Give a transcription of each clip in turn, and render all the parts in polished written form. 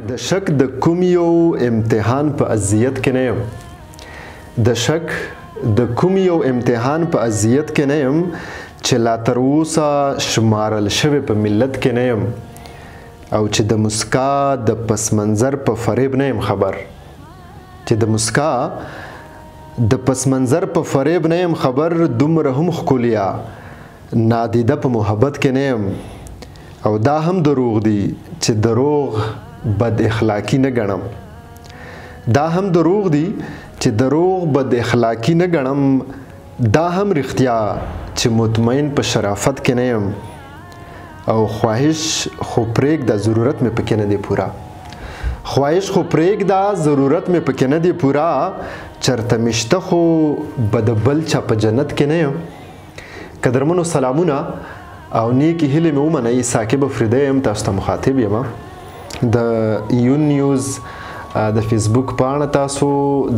د شک د کوم یو امتحان په اذیت کې نه یم، د شک د کوم یو امتحان په اذیت کې نه یم، چې لا تر اوسه شمارل شوی په ملت کې نه یم، او چې د مسکا د پس منظر په فریب نه یم خبر، چې د مسکا د پس منظر په فریب نه یم خبر. دومره هم ښکلیا نادیده په محبت کې نه یم، او دا هم دروغ دي چې دروغ بد اخلاقی نه ګڼم، دا هم دروغ دي چې دروغ بد اخلاقی نه ګڼم. دا هم رښتیا چې مطمئن په شرافت کې نه یم، او خواهش خو پرېږده ضرورت مې پکې نه دی پوره، خواهش خو پرېږده ضرورت مې پکې نه دی پوره. چرته مې شته خو به د بل چا په جنت کې نه یم. قدرمنو سلامونه او نیکې هیلې مې ومنئ. ثاقب افریدی یم، تاسو ته مخاطب یم. د یون نیوز د فیسبوک پاڼه تاسو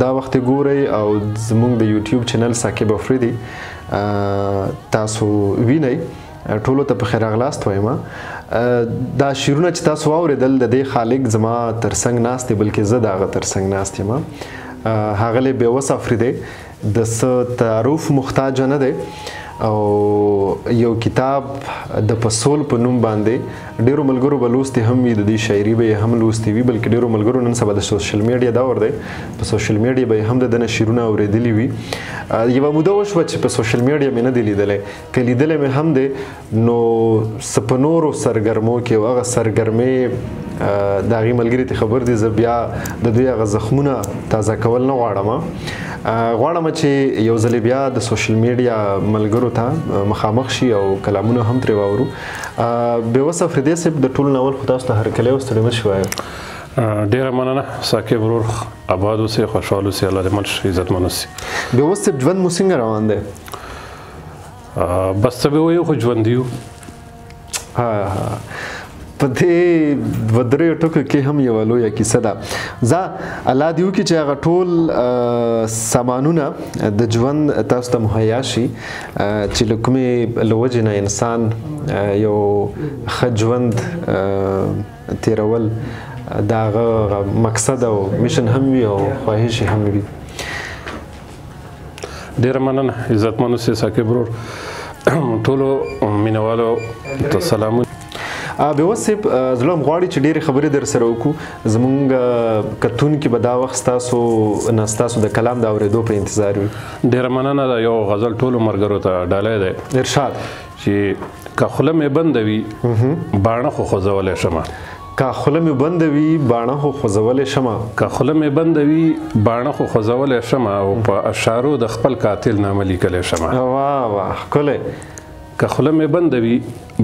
دا وخت ګورئ، او زموږ د یوټیوب چینل ثاقب افریدي تاسو وینئ. ټولو ته په خیر راغلاست وایم. دا شعرونه چې تاسو واورېدل د دې خالق زما ترڅنګ ناست دی، بلکې زه د هغه ترڅنګ ناست یم. ښاغلی بېوس افریدی د څه تعارف محتاج نه دی، او یو کتاب د پسول په نوم باندې ډیرو ملګرو به لوستي هم وي، د دې شاعري به یې هم لوستي وي، بلکې ډیرو ملګرو نن سبا د سوشل میډیا دور دی، په سوشل میډیا به یې هم د ده نه شعرونه اورېدلي وي. یوه موده وشوه چې په سوشل میډیا مې نه دی لیدلی، که لیدلی مې هم دی نو څه په نورو سرګرمو کې، او هغه سرګرمې د هغې ملګري ته خبر دي، زه بیا د دوی هغه زخمونه تازه کول نه غواړم. غواړم چې یو ځل بیا د سوشل میډیا ملګرو ته مخامخ شي او کلامونه هم ترې واورو. بېوس افریدی صاحب، د ټولو نه اول خو تاسو ته هرکلی او ستړي مه شي وایم. ډېره مننه ثاقب ورور، اباد اوسې، خوشحال اوسې، الله دې مل شي، عزتمن اوسې. بېوس صاحب، ژوند مو څنګه روان دی؟ بس څه به وایو، خو ژوندي یو. په دې دوه دریو ټکو کې هم یوه لویه کیسه ده. ځه الله دې وکړي چې هغه ټول سامانونه د ژوند تاسو ته مهیا شي چې له کومې له وجې نه انسان یو ښه ژوند تېرول د هغه مقصد او mission هم وي او خواهش هم وي. ډېره مننه، عزتمن اوسې ثاقب ورور. ټولو مینهوالو ته سلامونه. بېوس صاحب، زړه هم غواړي چې ډېرې خبرې در سره وکړو. زمونږ کتونکي به دا وخت ستاسو نه ستاسو د کلام د اورېدو په انتظار وي. ډېره مننه. دا یو غزل ټولو ملګرو ته ډالۍ دی. ارشاد. چې که خوله مې بنده وي باڼه خو خوځولی شمه، که خوله مې بنده وي باڼه خو خوځولی شمه، که خوله مې بنده وي باڼه خو خوځولی شمه، او په اشارو د خپل قاتل نامه لیکلی شمه. واه واه، ښکلی. که خوله مې بنده وي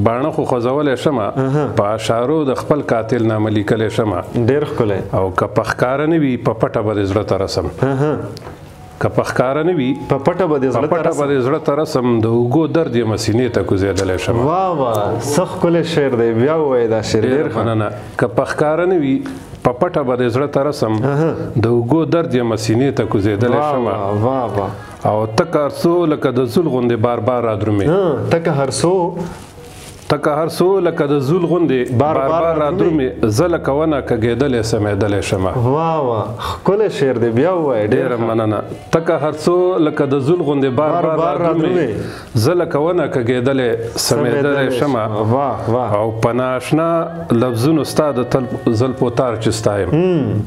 باڼه خو خوځولی شمه، په اشارو د خپل قاتل نامه لیکلی شمه. ډېر ښکلی. او که په ښکاره نه وي په پټه به دې زړه ته رسم، که په ښکاره نه وي په پټه به دې زړه ته رسم، د اوږو درد یې سینې ته کوزېدلی شمه. واه واه، څه ښکلی شعر دی، بیا ووایه دا شعر. ډېر مننه. که په ښکاره نه وي په پټه به دې زړه ته رسم، د اوږو درد یې سینې ته کوزېدلی شمه. واه واه. او ته که هر څو لکه د زول غوندې بار بار رادرومې، ته که هر څو، ته که هر څو لکه د زول غوندې بار بار رادرومې، زه لکه ونه کږېدلی سمېدلی شمه. واه واه، ښکلی شعر دی، بیا ووایه. ډېره مننه. ته که هر څو لکه د زول غوندې بار بار رادرومې، زه لکه ونه کږېدلی سمېدلی شمه. واه واه. او په نااشنا لفظونو ستا د تل زلفو تار چې ستا یم،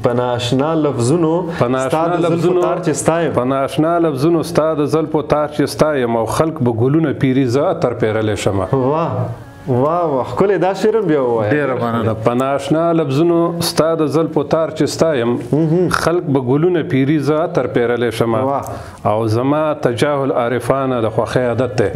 په نااشنا لفظونو ستا د زلفو تار چې ستا یم، په نااشنا لفظونو ستا د زلفو تار چې ستا یم، او خلک به ګلونه پیري زه عطر پیرلی شمه. واه واه واه، ښکلی. دا شعر هم بیا ووایه. ډېره مننه. په نااشنا لفظونو ستا د زلفو تار چې ستا یم، خلک به ګلونه پیري زه عطر پیرلی شمه. او زما تجاهل عارفانه د خوښۍ عادت دی،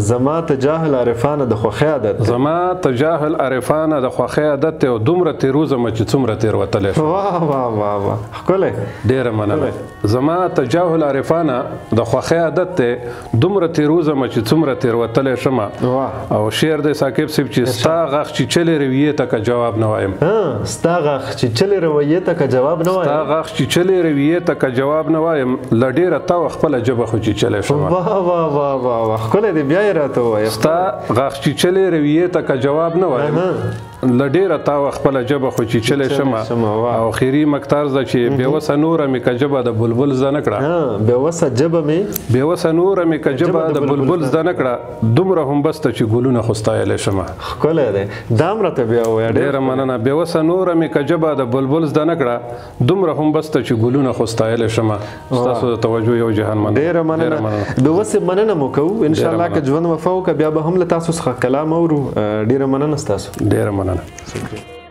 زما تجاهل عارفانه د خوښۍ عادت دی، زما تجاهل عارفانه د خوښۍ عادت دی، او دومره تېروځمه چې څومره تېروتلی شم. واه واه واه واه، ښکلی. ډېره مننه. زما تجاهل عارفانه د خوښۍ عادت دی، دومره تېروځمه چې څومره تېروتلی شمه. او شعر دی ثاقب صاحب چې ستا غاښ چیچلې رویې ته که جواب نه وایم، ستا غاښ چیچلې رویې ته که جواب نه وایم، ستا غاښ چیچلې رویې ته که جواب نه وایم، له ډېره تاوه خپله ژبه خو چیچلی شمه. واه واه واه واه واه، ښکلی دی، بیا یې راته ووایه. ستا غاښ چیچلې رویې ته که جواب نه وایم، له ډېره تاوه خپله ژبه خو چیچلی شمه. او خیري مکتار زده چې بېوسه نوره مې که ژبه د بلبل زده نه کړه، بېوسه ژبه مې، بېوسه نوره مې که ژبه د بلبل زده نه کړه، دومره هم بس ته چې ګلونه خو ستایلی شمه. ښکلی دی، دا هم راته بیا ووایه. ډېره مننه. بېوسه نوره مې که ژبه د بلبل زده نه کړه، دومره هم بس ته چې ګلونه خو ستایلی شمه. ستاسو د توجه یو جهان مننه. ډېره مننه. بېوسې مننه مو کوو. ان شاء الله که ژوند وفا وکړه بیا به هم له تاسو څخه کلام اورو. ډېره مننه ستاسو. ډېره مننه. شکریه.